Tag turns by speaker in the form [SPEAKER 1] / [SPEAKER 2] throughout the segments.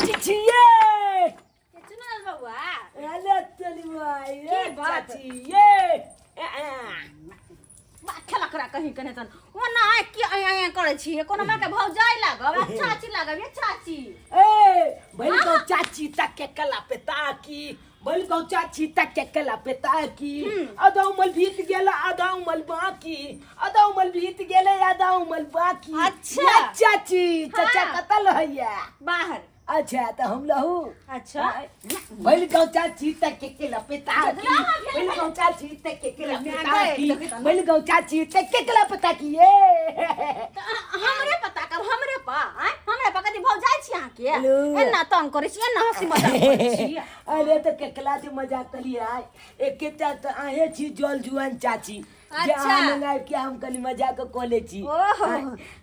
[SPEAKER 1] चाची छियै।
[SPEAKER 2] चुनल बबुआ।
[SPEAKER 1] अरे चली भाई।
[SPEAKER 2] की बात?
[SPEAKER 1] चाची ये
[SPEAKER 2] खेला करा कहीं कने तन ओना आइ की आइ आइ करै छी, कोनो माँ के भौजाइ लागब आ चाची लागब ये चाची।
[SPEAKER 1] ए भइल कहू चाची तक के कला पे ताकी, भइल कहू चाची तक के कला पे ताकी, आधा उमल बीत गेल आधा उमल बाकी, आधा उमल बीत गेल आधा उमल बाकी।
[SPEAKER 2] अच्छा।
[SPEAKER 1] ये चाची चाचा
[SPEAKER 2] हाँ।
[SPEAKER 1] कतल हैया?
[SPEAKER 2] बाहर।
[SPEAKER 1] अच्छा तऽ हम लहू।
[SPEAKER 2] अच्छा।
[SPEAKER 1] भइल कहू चाची तक के कला पे ताकी, भइल कहू चाची तक के कला पे ताकी, भइल कहू चाची तक के कला पे ताकी। ये
[SPEAKER 2] तऽ हमरे पता कब हमरे पा आँय हमरे पा कथी भौजाइ छी अहाँके?
[SPEAKER 1] हेलो।
[SPEAKER 2] एना तंग करै छी, एना हँसी मजाक करै छी।
[SPEAKER 1] अरे तऽ केकला जे मजाक कलियै आइ एकेटा तऽ अहें छी जल जुआन चाची जे
[SPEAKER 2] अच्छा।
[SPEAKER 1] अहाँ लग आबि के हम कनि मजाक कऽ लै छी।
[SPEAKER 2] ओहो,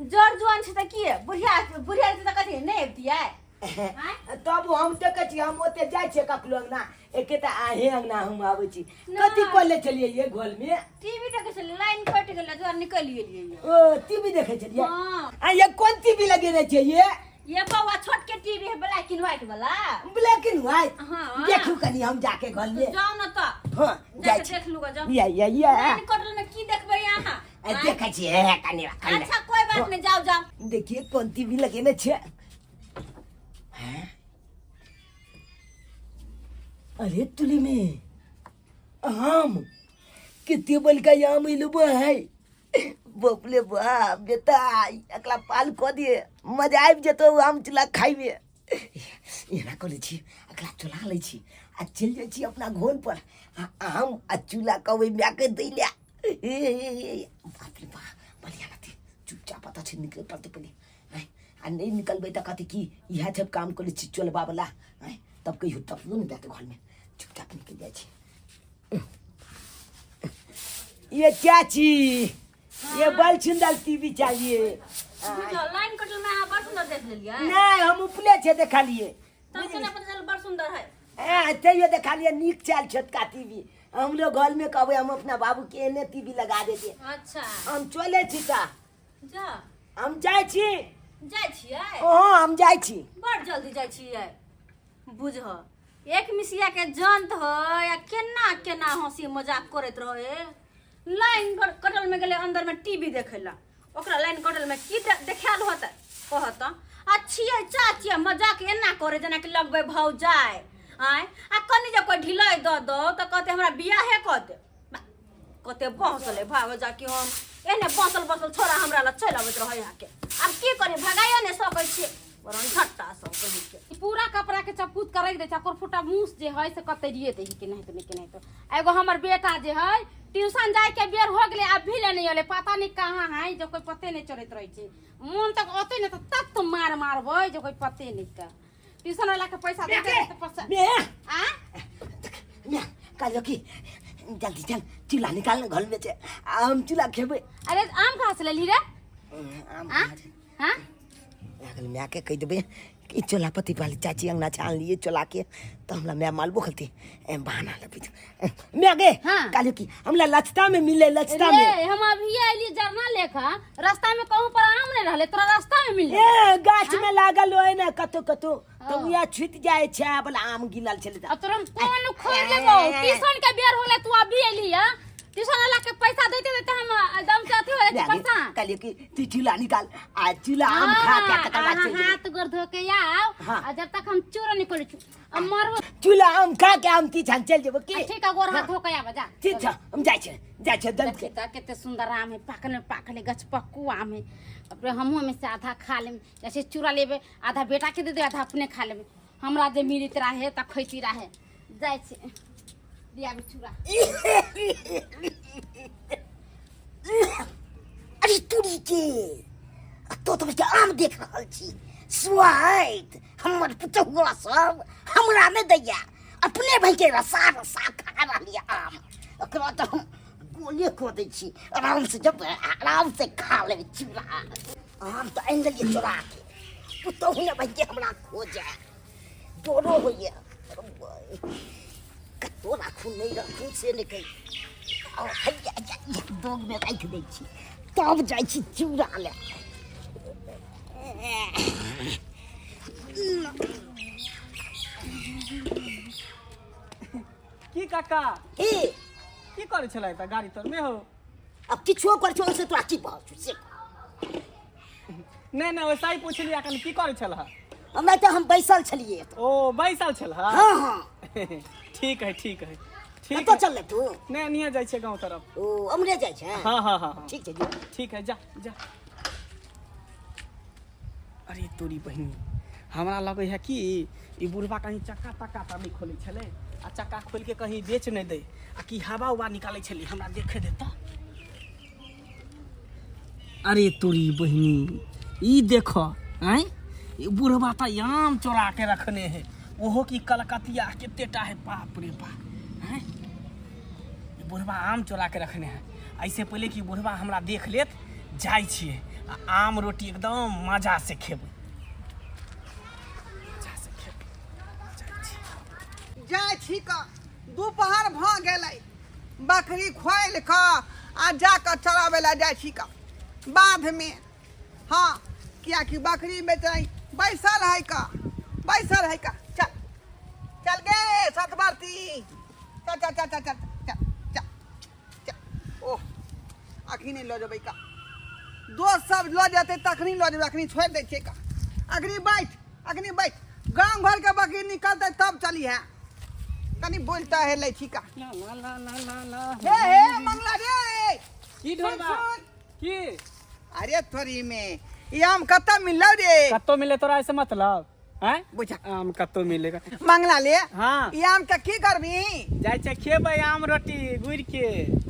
[SPEAKER 2] जर जुआन छी तऽ की बुढ़िया बुढ़िया रहतै तऽ कथी नहि अबितियै आँय?
[SPEAKER 1] तब हम देखै छी, हम ओते जाइ छियै ककरो अंगना, एकेटा अहें अंगना हम आबै छी।
[SPEAKER 2] नहि।
[SPEAKER 1] कथी कऽ लै छलियै ये घोल में?
[SPEAKER 2] टीवी देखै छलियै, लाइन कटि गेलै दुआरे निकलि गेलियै ये।
[SPEAKER 1] ओ टीवी देखै छलियै?
[SPEAKER 2] हँ।
[SPEAKER 1] आ ये कोन टीवी लगेने छियै ये?
[SPEAKER 2] ये बौआ छोट के टीवी है, ब्लैक एंड व्हाइट वाला।
[SPEAKER 1] Black and white?
[SPEAKER 2] हाँ।
[SPEAKER 1] देखू कनी हम जाके घर में।
[SPEAKER 2] जाओ ना तो।
[SPEAKER 1] हाँ, जाइ
[SPEAKER 2] जाके
[SPEAKER 1] छी।
[SPEAKER 2] देख लूगा जाओ।
[SPEAKER 1] या या या।
[SPEAKER 2] लाइन कटल में की देखबै अहाँ?
[SPEAKER 1] आ, देखै छियै हे, कनी कनी।
[SPEAKER 2] अच्छा कोई बात नहीं, जाओ जाओ।
[SPEAKER 1] देखिए कोन टीवी लगेने छियै। हैं? अरे तुली में आम कितने बल का आम इलुबो है, बाप रे बाप। बेटा एकरा पाल कऽ दिए, मजा आबि जेतौ आम चूल्हा खाइमे। एना कऽ लै छी, एकरा चोरा लै छी आ चलि जाइ छी अपना घोल पर आ आम आ चूल्हा कहबै मायके दै लए। ए बाप रे बाप, बढ़िआँ रहतै। चुपचाप पता छै निकलै पड़तै पहिले। आँय, आ नहि निकलबै तऽ कहतै कि इएह सब काम करै छी चोलबावला। आँय, तब कहियो टपलो नहि देतै घरमे। चुपचाप निकलि जाइ छी। ये चाची ये बड़ सुंदर टीवी चाहिए।
[SPEAKER 2] बुझल लाइन कटल में अहाँ बड़ सुंदर देख लेलियै?
[SPEAKER 1] नहीं, हम उपले छे देखलिए।
[SPEAKER 2] तब केना पता चलल बड़ सुंदर है?
[SPEAKER 1] ए तैयो देखलिए, नीक चाल छोटका टीवी। हम लोग घर में कहबै हम अपना बाबू के एने टीवी लगा देते।
[SPEAKER 2] अच्छा।
[SPEAKER 1] हम चले छी ता।
[SPEAKER 2] जा।
[SPEAKER 1] हम जाइ छी।
[SPEAKER 2] जाइ छियै?
[SPEAKER 1] ओहो हम जाइ छी।
[SPEAKER 2] बड़ जल्दी जाइ छियै। बुझ एक मिसिया के जंत हो या केना केना हंसी मजाक करैत रहे। लाइन कटल में गेलै अंदर में टीवी देखै ला, ओकरा लाइन कटल में की देखायल होतै कहत? आ छियै चाची मजाक एना करे जेना कि लगबै भौजाइ। आँय, आ कनि जे कोइ ढिलाइ दऽ दौ तऽ कहतै हमरा बियाहे कऽ दे। कते बहसलै भागो जाकि हम एहने बसल बसल छोरा हमरा लग चलि अबैत रहै अहाँके। आब की करी, भगाइयो नहि सकै छियै, बड़ झट्टा सब कही के।
[SPEAKER 3] पूरा कपड़ा के चपूत कर रख दे छै, ओकर फुटा मूस जे है से कतरिए दे के नहीं तो नहीं के नहीं तो। एगो हमर बेटा जे है ट्यूशन जाय के बेर हो गेलै, अभी ले नहीं अलै, पता नहीं कहाँ है, जो कोई पते नहीं चलैत रहै छै। मोन तक औतै ने तऽ तब तो मार मारबै जो कोई पते नहीं का। ट्यूशन वाला के पैसा दे दे तऽ पैसा
[SPEAKER 1] मे
[SPEAKER 3] आ
[SPEAKER 1] मे कहलियो कि जल्दी चल चूल्हा निकाल ने घर में छै, हम चूल्हा खेबै।
[SPEAKER 3] अरे आम कहाँ से लेली रे?
[SPEAKER 1] आम
[SPEAKER 3] आ? हाँ?
[SPEAKER 1] अगल माय के कहि देबै कि चोला पति वाली चाची अंगना छान लिए चोला के, तो हमरा माय मालबो खलती ए बहाना लगबै माय गे।
[SPEAKER 3] हाँ।
[SPEAKER 1] कहलियो कि हमरा लचता में मिले, लचता में।
[SPEAKER 3] रे हम अभी आइली जरना लेखा, रास्ता में कहूं पर आम नहीं रहले, तोरा रास्ता में मिल
[SPEAKER 1] ए गाछ में लागल होय ने कतो कतो, तो उया छूट जाय छै बोला आम गिलल छले।
[SPEAKER 3] अब तोरा हम कोन खोल लेबो? ट्यूशन के बेर होले, तू अभी अइली है। ट्यूशन वाला के पैसा देते देते हम एकदम से अथी हो जाय परेशान।
[SPEAKER 1] कहलियो कि तू चूल्हा निकाल आ चूल्हा आम खा के तकर बाद चलि जेबै।
[SPEAKER 3] हाथ गोर धो के आओ।
[SPEAKER 1] हाँ।
[SPEAKER 3] आ जब तक हम चूर निकल छु आ मरबो।
[SPEAKER 1] चूल्हा आम खा के हम तीछान चलि जेबो की।
[SPEAKER 3] ठीक है, गोर हाथ धो के आबा जा।
[SPEAKER 1] ठीक छै, हम जाइ छियै, जाइ छियै दंत के।
[SPEAKER 3] देखी तऽ कते सुंदर आम है, पाकल में पाकल है, गछपक्कू आम है। अपने हमहूँ में से आधा खा लेम, जैसे चूड़ा लेबे आधा बेटा के दे देबै, आधा अपने खा लेबै। हमरा जे मिलित रहे तऽ खैती रहे। जाइ छी दियाबे चूड़ा।
[SPEAKER 4] अरे तुरी के तो तो के आम देख रहल छी स्वाद, हमर पुतहुआ सब हमरा नहि दैया, अपने भाई के रसा रसा खा रहलियै आम। ओकरा तऽ हम गोले कऽ दै छी, आराम से जब आराम से खा लेबै चूड़ा। आम तऽ आनि लेलियै चोरा के, पुतहु ने भाई के हमरा खोजए, डरो होइए कतौ राखू नहि राखू से नहि कही। दोगमे राखि दै छी, तब जाइ छी चूड़ा लए।
[SPEAKER 5] काका।
[SPEAKER 4] की?
[SPEAKER 5] की करै छलै तऽ गाड़ी तर में हो?
[SPEAKER 4] अब किछो कर छो से तोरा की भऽ छौ से?
[SPEAKER 5] नहि नहि, वैसा ही पुछलियै अखन की करै छलह।
[SPEAKER 4] हमरा तऽ हम बैसल छलियै एतऽ।
[SPEAKER 5] ओ बैसल छलह?
[SPEAKER 4] हाँ हाँ।
[SPEAKER 5] ठीक है ठीक है ठीक।
[SPEAKER 4] कतऽ चललै तू?
[SPEAKER 5] नहि, नहीं जाइ छै गाँव तरफ।
[SPEAKER 4] ओ अमरे जाइ छै?
[SPEAKER 5] हाँ हाँ हाँ हाँ।
[SPEAKER 4] ठीक छै जो।
[SPEAKER 5] ठीक है, जा जा। अरे तोरी बहिनी, हमरा लगै है कि ई बुढ़बा कहीं चक्का तक्का तऽ नहि खोलै छलै आ चक्का खोलि के कहीं बेच नहि दै आ कि हवा उवा निकालै छलै, हमरा देखे देता। अरे तोरी बहिनी, ई देख आँय, ई बुढ़बा तऽ आम चोरा के रखने है, ओहो की कलकतिया कतेटा है। बाप रे बाप, आँय, ई बुढ़बा आम चोरा के रखने है। ऐसे पहले कि बुढ़बा हमरा देख लेत, जाइ छियै आ आम रोटी एकदम मजा से खेबै, मजा से खेबै। जाइ छियै।
[SPEAKER 6] जाइ छी कऽ, दुपहर भऽ गेलै, बकरी खोलि कऽ आ जा कऽ चराबै लए जाइ छी कऽ बाधमे। हँ, कियाकि बकरी बेचै बैसल है कऽ, बैसल है कऽ। चल चल गे सतबरती, चल चल चल चल चल चल चल चल। ओह, अखनी नहि लऽ जेबै का, दोस्त सब लऽ जेतै तखनी लऽ जेबै, अखनी छोड़ि दै छियै का। अखनी बैठ, अखनी बैठ, गाँव घरके बकरी निकलतै तब चली है। कनि बोलता है लै छी का।
[SPEAKER 5] ला ला ला ला ला ला।
[SPEAKER 6] हे हे मंगला रे।
[SPEAKER 5] की
[SPEAKER 6] सुन
[SPEAKER 5] ढोलबा?
[SPEAKER 6] सुन।
[SPEAKER 5] की?
[SPEAKER 6] अरे तोरी में ई आम कतऽ मिललौ रे?
[SPEAKER 5] कत्तो मिले तोरा ऐसे मतलब हैं?
[SPEAKER 6] बुझा।
[SPEAKER 5] आम कत्तो मिलेगा।
[SPEAKER 6] मंगला ले।
[SPEAKER 5] हाँ।
[SPEAKER 6] ई आम के की करबी?
[SPEAKER 5] जाइ छै खेबै आम रोटी गुड़ के।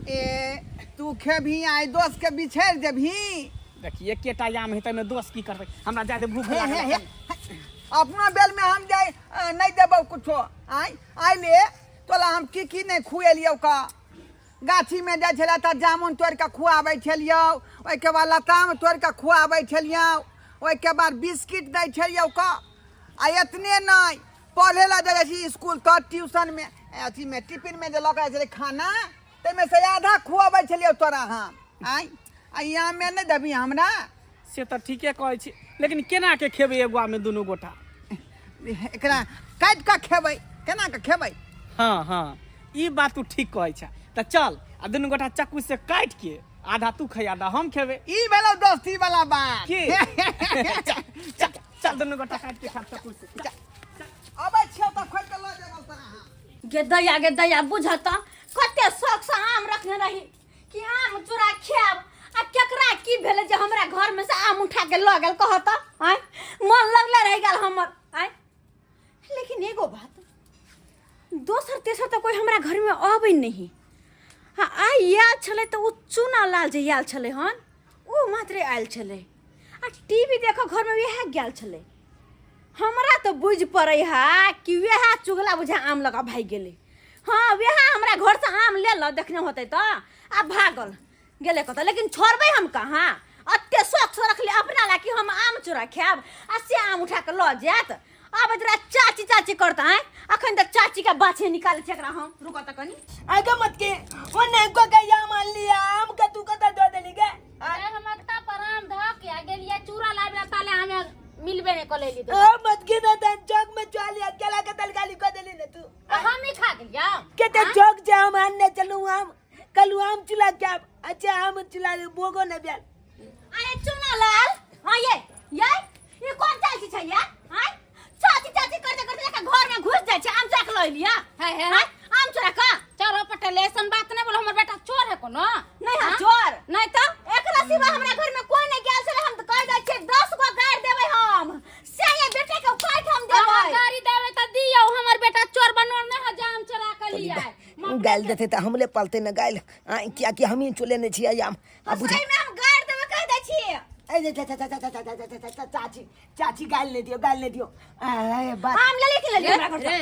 [SPEAKER 6] ए तू खेबही आइ दोस्त के बिछेड़ देबही?
[SPEAKER 5] देखिए एकेटा आम है तमे दोस्त की करबै, हमरा जादे भूख
[SPEAKER 6] हे
[SPEAKER 5] लागल
[SPEAKER 6] हे
[SPEAKER 5] है।
[SPEAKER 6] हे, अपना बेल में हम जाय नहीं देबौ कुछो। आइ आइ ले तोला हम की की नहीं खुएलियौ का। गाछी में जाइ छलै तऽ जामुन तोड़ि कऽ खुआबै छलियौ, ओहिके बाद लताम तोड़ि कऽ खुआबै छलियौ, ओहिके बाद बिस्किट दै छलियौ का। आ एतने नहि, पढ़े लए जाइ छी इसकुल तऽ ट्यूशनमे अथीमे टिफिनमे जे लऽ कऽ जाइ छलै खाना ताहिमे से आधा खुआबै छलियौ तोरा हम। आइ आ ई आममे नहि देबही हमरा?
[SPEAKER 5] से तऽ ठीके कहै छी, लेकिन केना के खेबै एगो आममे दुनू गोटा?
[SPEAKER 6] एकरा काटि कऽ खेबै, केना कऽ खेबै?
[SPEAKER 5] हाँ हाँ, ई बात तू ठीक कहै छ। तऽ चल आ दुनू गोटा चक्कू से काटि के आधा तू खै आधा हम खेबै।
[SPEAKER 6] ई भेलौ दोस्ती वाला बात।
[SPEAKER 5] की चल चल चल, दुनू गोटा काटि के खा चक्कू से। चल।
[SPEAKER 6] अबै छियौ तऽ खोलि कऽ लऽ जेबौ तोरा हम।
[SPEAKER 2] गे दैया गे दैया, बुझत कते शौक से आम रखने रही कि आम चोरा खायब, आ केकरा की भेलै जे हमरा घर में से आम उठा के लऽ गेल? कहत आँय, मन लगले रहि गेल हमर आँय। लेकिन एगो बात, दोसर तेसर तऽ कोइ हमरा घर में अबै नहीं। आ आइ आयल छलै तऽ ओ चूना लाल जे आयल छलै हन ओ मात्रे आयल छलै, आ टीवी देखऽ घर में वएह गेल छलै। हमरा तऽ बुझि पड़ै है कि वएह चुगला बुझा आम लऽ कऽ भागि गेलै। हाँ, वएह हमरा घरसँ आम लेल देखने होतै तऽ आ भागल गेलै कतऽ। लेकिन छोड़बै हम कहाँ? एते शौक से रखली अपना ला कि हम आम चोरा खायब आ से आम उठा कऽ लऽ जायत। आब जरा चाची चाची करता है, अखन तक चाची के बाछे निकालै छै एकरा हम। रुकऽ तऽ कनी।
[SPEAKER 1] आगे मत के ओ नहीं को के आम आन लिया, आम के तू कतऽ दऽ देली गे?
[SPEAKER 3] अरे हम अत्ता पर आम धऽ के आ गेलियै चूड़ा लाबि ला, ताले हमे मिलबे नहि कऽ लेली।
[SPEAKER 1] ओ मत के ना तन चौक में चल केला के तलकाली कऽ देली ने तू।
[SPEAKER 3] हम ही खा गेलियै।
[SPEAKER 1] केते चौक जा हम आनने चलू आम, कल आम चुला के आब। अच्छा आम चुला बोगो न ब्याल।
[SPEAKER 2] अरे चुना लाल, हाँ ये ये ये कौन चाची छै ये? हाँ चाची चाची करते करते लेके घर में घुस जाय छै, आम चोरा के लऽ लिया
[SPEAKER 3] है है।
[SPEAKER 2] हाँ आम चोरा का।
[SPEAKER 3] चलो पटेल, ऐसन बात नहीं बोलो, हमर बेटा चोर है कोनो?
[SPEAKER 2] नहीं हाँ
[SPEAKER 3] हाँ?
[SPEAKER 2] चोर नहीं तो एकरा सिवा हमरा घर में कोई नहीं गेल छलै। हम तो कह दै छियै 10 गो गारि देबै हम, से ये बेटा के काटि हम
[SPEAKER 3] अहाँ
[SPEAKER 2] देबै।
[SPEAKER 3] गाड़ी देबै तऽ दियौ, हमर बेटा चोर बनोर नहीं है जे आम चोरा के लिया।
[SPEAKER 1] गालि देतै तऽ हमरे पलतै ने गालि, आँय, कियाकि हमही चोलेने छियै आम। आ बुझा
[SPEAKER 2] सही में हम गारि देबै कह दै छियै।
[SPEAKER 1] ए जे चा चा चा चा चा चा चा चाची चाची गालि नहि दियौ, गालि नहि दियौ। ए बात
[SPEAKER 2] आम लेले कि लेलियै हमरा घर से?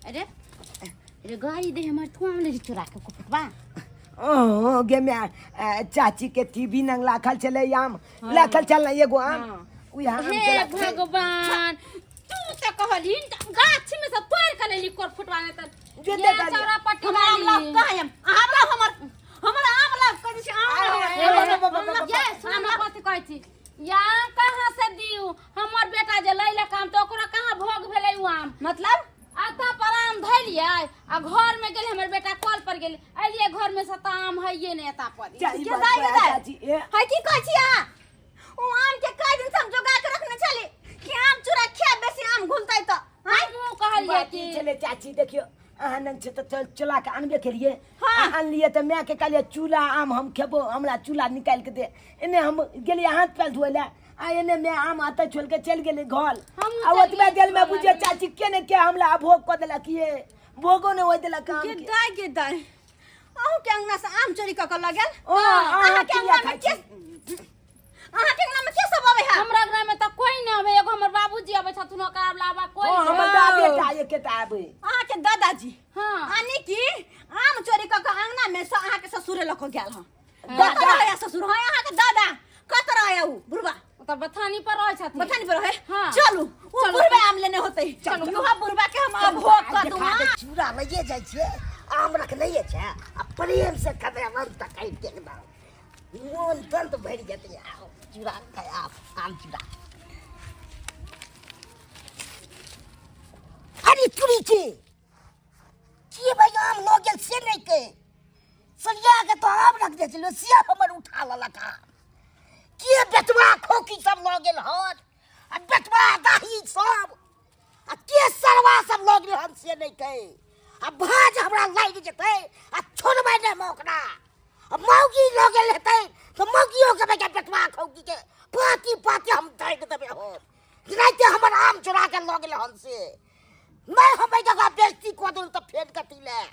[SPEAKER 3] अरे अरे अरे, गाड़ी दे हमर, तू आम ले चोरा के कुटवा।
[SPEAKER 1] ओ गे माय, चाची के टीवी नंग लाखल छलै आम, लाखल छल एगो आम, उएह आम
[SPEAKER 3] हे
[SPEAKER 1] चोरा के-
[SPEAKER 3] भगवान, तू तऽ कहलही गाछ में से तोड़ के लेली कोर फुटवा नहीं तऽ
[SPEAKER 1] जे
[SPEAKER 3] ये
[SPEAKER 1] देखलियै।
[SPEAKER 3] चौरा पट्टी
[SPEAKER 2] हमर आम
[SPEAKER 3] वाली।
[SPEAKER 2] लग कहाँ आम? आम लग हमर, हमर आम लग कह दै छी आम लग हमर।
[SPEAKER 3] ये सुन ना, कथी कहै छी या कहाँ से दियू? हमर बेटा जे लैलक आम तऽ ओकरा कहाँ भोग भेलै उ आम?
[SPEAKER 2] मतलब
[SPEAKER 3] अतऽ पर आम धैलियै। बुझलियै आ घर में गेल हमर बेटा कल पर गेल अलियै घर में से तऽ आम हइये नहि एता पर
[SPEAKER 1] चाही
[SPEAKER 2] के
[SPEAKER 1] बात
[SPEAKER 2] दाइ
[SPEAKER 1] बा,
[SPEAKER 2] दाइ
[SPEAKER 1] चाची, ए।
[SPEAKER 2] है की कहै छी अहाँ ओ आम के कई दिन से हम जोगा के रखने छली कि आम चूरा खा बेसी आम घुलतै तऽ आँय?
[SPEAKER 3] हमहूँ कहलियै
[SPEAKER 1] बात ई
[SPEAKER 3] कि
[SPEAKER 1] छलै चाची देखियौ अहाँ नन छै तऽ चला के आनबे केलिए
[SPEAKER 2] हाँ।
[SPEAKER 1] आ आनलिए तऽ मायके कहलिए चूल्हा आम हम खेबो हमरा चूल्हा निकालि के दे एने हम गेलिए हाथ पैर धोए लए आ एने माय आम अतऽ छोड़ि के चलि गेलै घर
[SPEAKER 3] हमहूँ
[SPEAKER 1] आ
[SPEAKER 3] चलि
[SPEAKER 1] ओतबे
[SPEAKER 3] गेलियै
[SPEAKER 1] देर में
[SPEAKER 3] चूल्हा
[SPEAKER 1] बुझियौ
[SPEAKER 3] लए।
[SPEAKER 1] चाची के ने के हमरा भोग कऽ देलक ये भोगो नहि होइ देलक आम
[SPEAKER 2] गे
[SPEAKER 1] के
[SPEAKER 2] दाइ गे दाइ अहूँ के अंगना से आम चोरी कऽ के लऽ गेल
[SPEAKER 1] ओ, अहाँ
[SPEAKER 2] अहाँके
[SPEAKER 1] किया
[SPEAKER 2] अंगना में
[SPEAKER 1] खाइ
[SPEAKER 2] के अहाँके अंगना में के सब अबै है
[SPEAKER 3] हमरा घर में तऽ कोई नहि अबै एगो हमर बाबूजी अबै छथुन ओकरा अलावा कोई
[SPEAKER 1] ओ
[SPEAKER 3] नहि।
[SPEAKER 1] हमर दादे टा एकेटा आबै
[SPEAKER 2] अहाँके दादाजी
[SPEAKER 3] हाँ
[SPEAKER 2] यानी कि आम चोरी कऽ के अंगना में से अहाँके ससुरे लऽ कऽ गेल हँ
[SPEAKER 1] दादा।
[SPEAKER 2] कतऽ रहैया ससुर हँ अहाँके दादा कतऽ रहैया उ बुढ़बा
[SPEAKER 3] ओ तऽ बथानी पर रहै छथिन
[SPEAKER 2] बथानी पर रहे
[SPEAKER 3] हाँ।
[SPEAKER 2] चलू उ बुढ़बा आम लेने होतै
[SPEAKER 3] चलू।
[SPEAKER 2] उहा बुढ़बा के हम अभोग कऽ दूँ
[SPEAKER 4] देखा
[SPEAKER 2] हाँ।
[SPEAKER 4] दे, चूड़ा लैए जाइ छियै आम रखनैए छै आ प्रेम से खेबै आम तऽ काटि के एकदम मोन तंत भरि जेतै आब चूड़ा खाय आब आम चूड़ा अरे चूड़ी के के भाई आम लऽ गेल से नहि के सरिया के तो आम रख दे छलियै से हमर उठा लेलक आम के बेटवा खोकी सब लऽ गेल हन आ बेटवा दाही सब आ के सरवा सब लऽ गेल हन से नहि कहे आ भाज हमरा लागि जेतै आ छोड़बै नहि हम ओकरा आ मौगी लऽ गेल हेतै तऽ मौगियो के बेटा बेटवा खौकी के पाती पाती हम दागि देबै हम राइते हमर आम चोरा के लऽ गेल हन से नहि हम एहि जगह बेइज्जती कऽ देलहुँ तऽ फेर कथी लए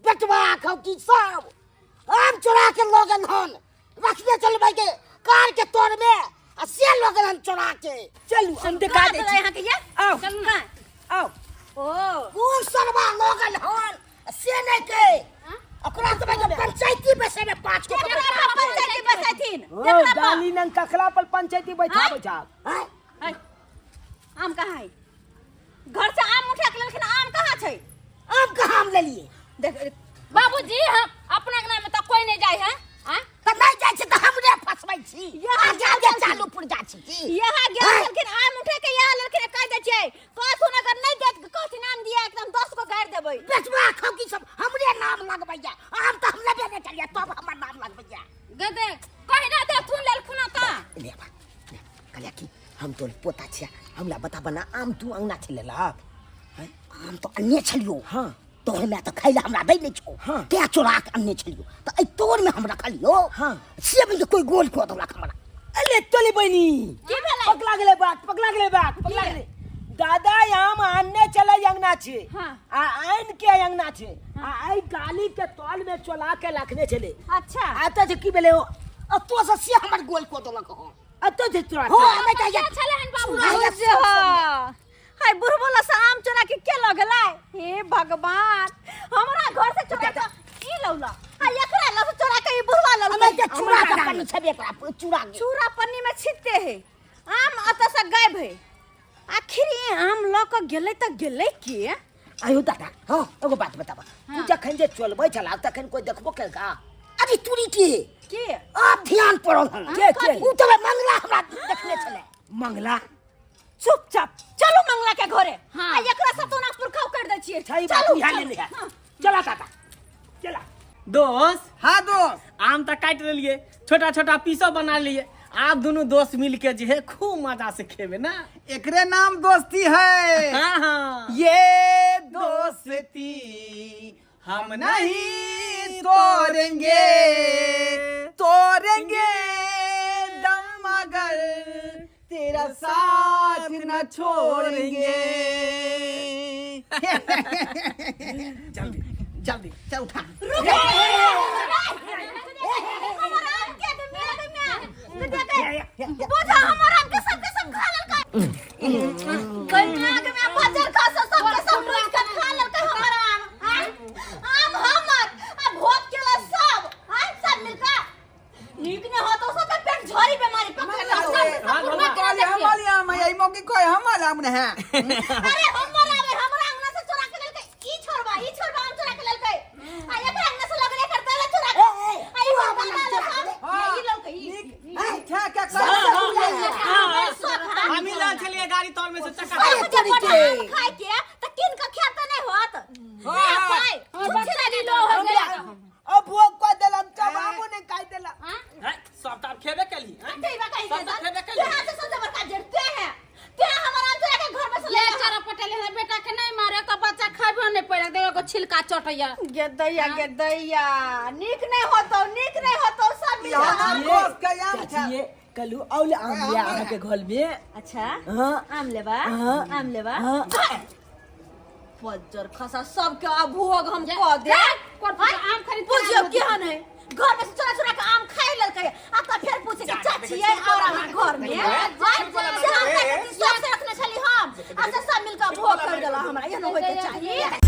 [SPEAKER 4] बेटवा खौकी सब आम चोरा के लऽ गेल हन रखने चलबै के कार के तोर में आ से लऽ गेल हन चोरा के
[SPEAKER 1] चलू हम देखा दै छी
[SPEAKER 2] अहाँके ये
[SPEAKER 1] आउ
[SPEAKER 2] चलू ना
[SPEAKER 1] आउ
[SPEAKER 2] ओ
[SPEAKER 4] कोन सरवा लऽ गेल हन से नहि के ओकरा तऽ भाई पंचायती बैसे में पांच गो
[SPEAKER 2] केकरा पर पंचायती बैसेथिन
[SPEAKER 1] ओ
[SPEAKER 2] केकरा पर
[SPEAKER 1] गाली नंग कखला पर पंचायती बैठा बैठा
[SPEAKER 4] आँय?
[SPEAKER 2] है, आम कहाँ है घर से आम उठा के लेलखिन आम कहाँ छै
[SPEAKER 4] आम कहाँ हम लेलिए
[SPEAKER 2] देख
[SPEAKER 3] बाबूजी हम अपना अंगना में तऽ कोई नहीं जाय है आँय?
[SPEAKER 4] तऽ नहि जाइ छी तऽ हमरे फसबै छी
[SPEAKER 2] यहाँ
[SPEAKER 4] आगे आगे चालू पुरजा छी की
[SPEAKER 2] यहाँ गेल छलखिन आम उठा के यहाँ लेलखिन कह दै छियै कहथुन अगर नहि देत कहथिन आम दिया एकदम 10 गो गाड़ि देबै
[SPEAKER 4] बेचवा खौकी सब हमरे नाम लगबैया आम तऽ हम लेबे नहि करियै तब हमर नाम लगबैया
[SPEAKER 3] गे देख कही ना देथुन लेलखुन तऽ
[SPEAKER 1] ले बा कहलिया कि हम तोर पोता छिया हमरा बता बना आम तू अंगना छै लेलक
[SPEAKER 4] आम तऽ अन्ने छलियो
[SPEAKER 1] हाँ।
[SPEAKER 4] तोहर माय तऽ खाइ लए हमरा दै नहि छौ
[SPEAKER 1] हाँ।
[SPEAKER 4] तें चोरा के अन्ने छलियो तऽ एहि तोरमे हम रखलियो
[SPEAKER 1] हाँ।
[SPEAKER 4] से बुझियौ कोई गोल कऽ देलक हमरा
[SPEAKER 1] अरे तोली बहिनी
[SPEAKER 2] की भेलै?
[SPEAKER 1] पकड़ा गेलै बात पकड़ा गेलै बात पकड़ा गेलै दादा आम आनने चले अंगना छै
[SPEAKER 2] हाँ।
[SPEAKER 1] आ आन के अंगना छै आ एहि गाली के तल में चोला के रखने छलै
[SPEAKER 2] अच्छा
[SPEAKER 1] आता छै की भेलै ओ
[SPEAKER 4] आ तो से से हमर गोल कऽ देलक हँ
[SPEAKER 1] अतो छै तोरा
[SPEAKER 4] हो हमे तऽ
[SPEAKER 3] क्या छलै हन बाबू
[SPEAKER 2] हाय बुढ़बो ला से आम चोरा के के लगलै हे भगवान हमरा घर से चोरा के की लौला आ एकरा ला से चोरा के ई बुढ़वा
[SPEAKER 4] हमे
[SPEAKER 2] लौला
[SPEAKER 4] तऽ चूड़ा के पन्नी छेबे करा चूड़ा के
[SPEAKER 2] चूड़ा पन्नी में छिटते है आम अतऽ से गायब है आखिर ई आम लऽ के गेलै तऽ गेलै के
[SPEAKER 1] आयो दादा हाँ एगो बात बताबा तू जखन जे चलबै छला तखन कोई देखबो केलका
[SPEAKER 4] अरे तुरी के
[SPEAKER 2] के
[SPEAKER 4] आब ध्यान पड़ल हन
[SPEAKER 1] के के
[SPEAKER 4] उ तऽ मंगला हमरा देखने छलै
[SPEAKER 1] मंगला
[SPEAKER 2] चुपचाप चलू मंगला के घरे
[SPEAKER 3] हाँ।
[SPEAKER 2] आ एकरा सतोना पुरखाव कर दै छियै
[SPEAKER 1] सही बात
[SPEAKER 2] चलू
[SPEAKER 1] यहाँ
[SPEAKER 2] चलू।
[SPEAKER 1] ले ले चला दादा चला
[SPEAKER 5] दोस्त
[SPEAKER 6] हाँ दोस्त
[SPEAKER 5] आम तऽ काटि लेलिए छोटा छोटा पीसो बना लिए आब दुनू दोस्त मिल के जे है खूब मजा से खेबे ना
[SPEAKER 6] एकरे नाम दोस्ती है
[SPEAKER 5] हाँ हाँ
[SPEAKER 6] ये दोस्ती हम नहीं तोड़ेंगे तोड़ेंगे दम मगर तेरा साथ न छोड़ेंगे
[SPEAKER 5] जल्दी जल्दी
[SPEAKER 6] चल उठा
[SPEAKER 2] हमर आम के दे मेरा दे मैं दे दे बोझा हमर आम के सब के सब खा लेलकै गन्ना के मैं बजर खा सब सब के सब रोज के खा लेलकै हमर आम आम आम हमर आ भोग केला सब आम सब मिलका नीक ने होतो सब के पेट झोरी बीमारी पकड़ ले सब
[SPEAKER 5] हाँ,
[SPEAKER 2] बुढ़वा के
[SPEAKER 6] कहलिए
[SPEAKER 2] देखियौ।
[SPEAKER 6] हम आम है ई मौकी कोई हमर आम नहीं है
[SPEAKER 2] अरे हमर आवे हमरा अंगना से चोरा के लेलकै ई छोड़बा आम चोरा के लेलकै आ एकर अंगना से लगले एकर
[SPEAKER 3] छिलका चटैया।
[SPEAKER 2] गेदैया गेदैया, नीक नहीं होतो, नीक नहीं होतो सब मिल।
[SPEAKER 6] यहाँ कोस के आम
[SPEAKER 1] चाची
[SPEAKER 6] छै।
[SPEAKER 1] ये कलू औल आम लिया अहाँ के घर में।
[SPEAKER 2] अच्छा।
[SPEAKER 1] हाँ।
[SPEAKER 2] आम लेबा?
[SPEAKER 1] हाँ।
[SPEAKER 2] आम लेबा?
[SPEAKER 1] हाँ।
[SPEAKER 2] पज्जर खसा सबके अभोग हम कह दे।
[SPEAKER 3] कोन आम खरीद के
[SPEAKER 2] बुझियो
[SPEAKER 3] आम।
[SPEAKER 2] केहन है, घर में से चोरा चोरा के आम खाइ लेलकै आ त फेर पूछे कि चाची ये और अहाँ घर में आय, से हम खाइ के शौक से रखने छली हम, आ से सब मिलके भोग कर देला हमरा। एहन होय के चाहिए।